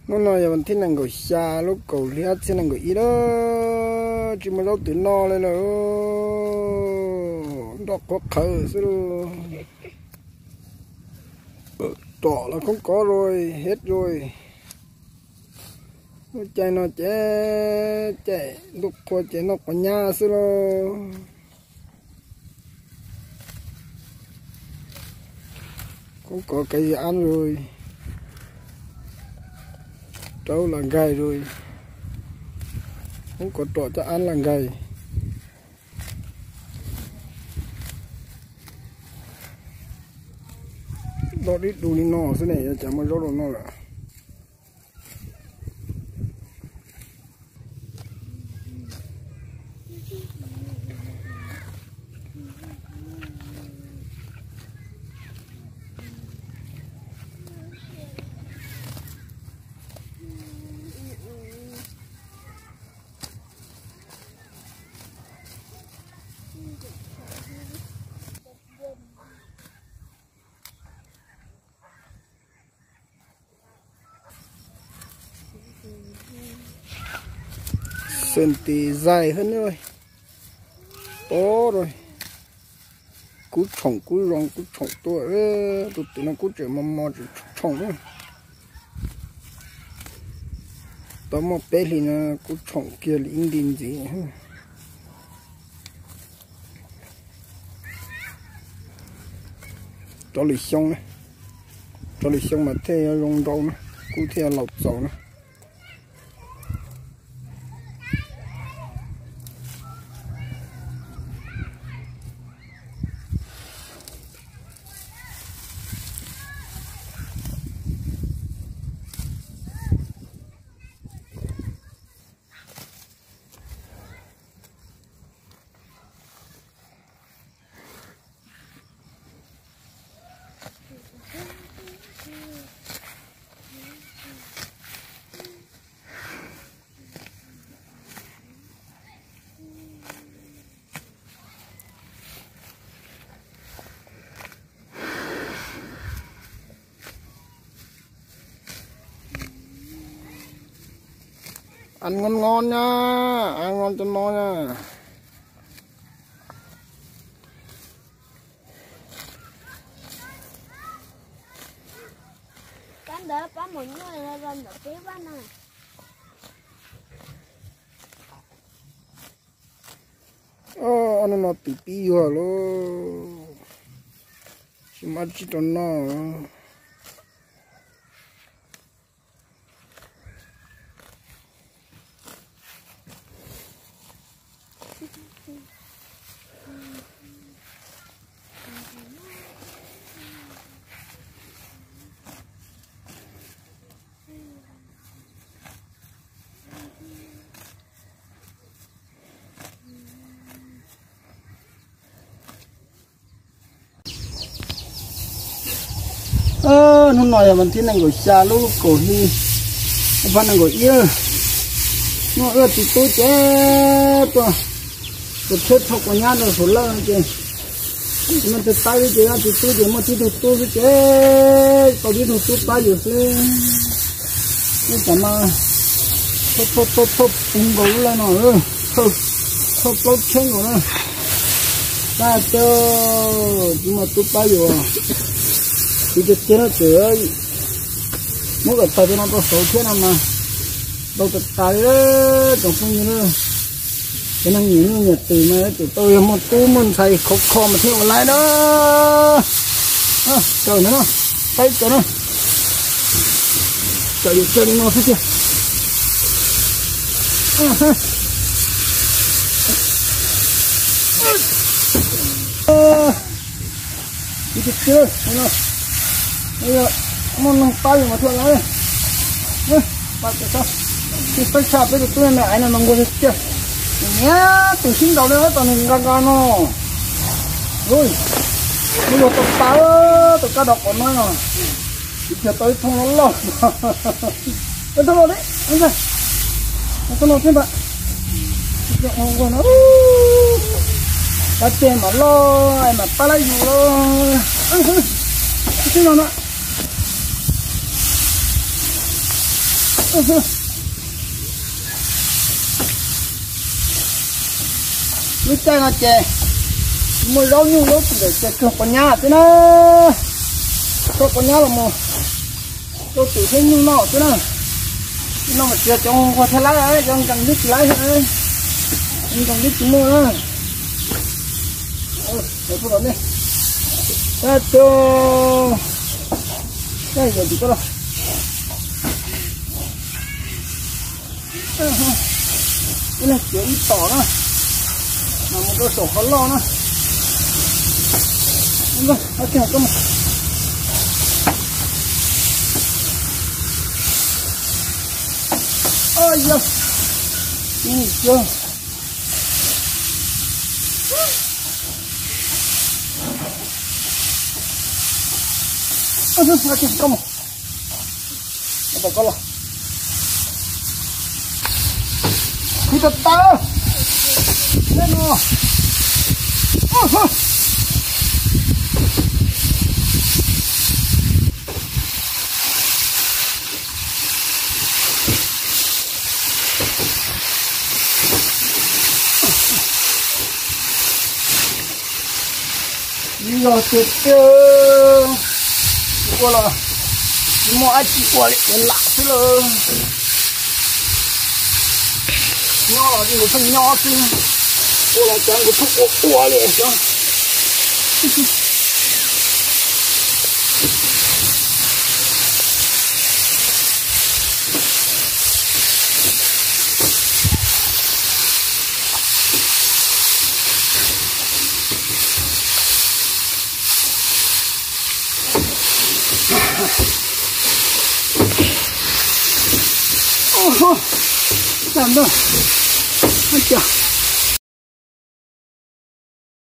Hnub no yog vas thib nees nkaum xya lub kaum hli ob txhiab nees nkaum ib lawm, tsis muaj zaub twm noj li lawm, nroj qhuav qhawv xwb lauj. Rom los khoob kov rau, hev rau. Lub caij no ces caij ntuj qhua ces noj quav nyab xwb lauj. Khoob kov kev yog ab rau, rau lam nkaig rau, khoob kov rom cov ab lam nkaig. Doj dib du li no xwb ne, cas muaj zaub rau noj lawm. Xees tis zais hab nab, tob rau. Kub tshoom kub zoo kub tshoom tuaj, tus twm no kub tseem mos mos tseem tshoom na. Tau muaj peb hlis no kub tshoom kiag li ib nti ntxiv. Rov lwm xyoo na, rov lwm xyoo mas thiaj yuav zoo nrau na, kub thiaj yuav laus txaus na. Ăn ngon ngon nha, ăn ngon cho no nha. Kab ntawd pab mus nyuaj los ntawm peb vaj na. Ob hnub no twm pib yuag lauj, tsis muaj dab tsi rau noj. Hnub no yog vas thib nees nkaum xya lub kaum hli ob phav nees nkaum ib. Muaj ib tug tub ces tuaj, tus tsheb thauj quav nyab rau saum lawj ces, muaj tus taib ces, tus tub ces muaj tib tug tub xwb ces, tau tib tug tub pab yus xwb. Ib tsam mas thauj thauj thauj puv nkaus lub lawj no, thauj plaub tsheb nkaus na. Tab sis tsis muaj tub pab yus, tsis tiag tiag no ces muab kom tawg rau no rau saud thiab no mas tau tas tas li tsoom phooj ywg na. Cov neeg nyiam nyuj nyiam twm mas tsum tau yog muaj tub muaj ntxhais khov kho mas thiaj ua laib na. Raws no, peb raws na, raws li no xwb tiag. Muaj neeg pab yus mas thiaj laib. Pab tau, peb tshaj peb tus tub me aiv no no nquag tiag tiag. Nws niam tus sib nraus li tom nws nqa nqa no. Muaj yog tau tas, tau kab dov qhov no no, tsis tau ib thooj loj loj. Ib thooj loj li, ib thooj loj thiab ntag. Pab tiag mas loj mas pab lab yus lawm. Ib thooj no na. Lub caij no ces muaj zaub nyuj zaub ntawm ces kawg quav nyab xwb na. Kawg quav nyab los mus rau twm thiab nyuj noj xwb na. No mas tsis yog cov nquag thiab lawm, cov nkees twb tsis lawm, nkees twb tsis muaj na. Tab tus, tab yog tim koj los. Ib leeg tsuav ib tom na, mas mus rau saum qhov loj na. Yog, koj mus, koj los. Khwv tau tau. Teb no. Yog tiag tiag, ua los tsis muaj dab tsi ua li, lam xwb lawm. Nyob los kuv pheej nyob xwb, ua los cas kuv pheej ua ua li xwb. Tab ntawd, ua cas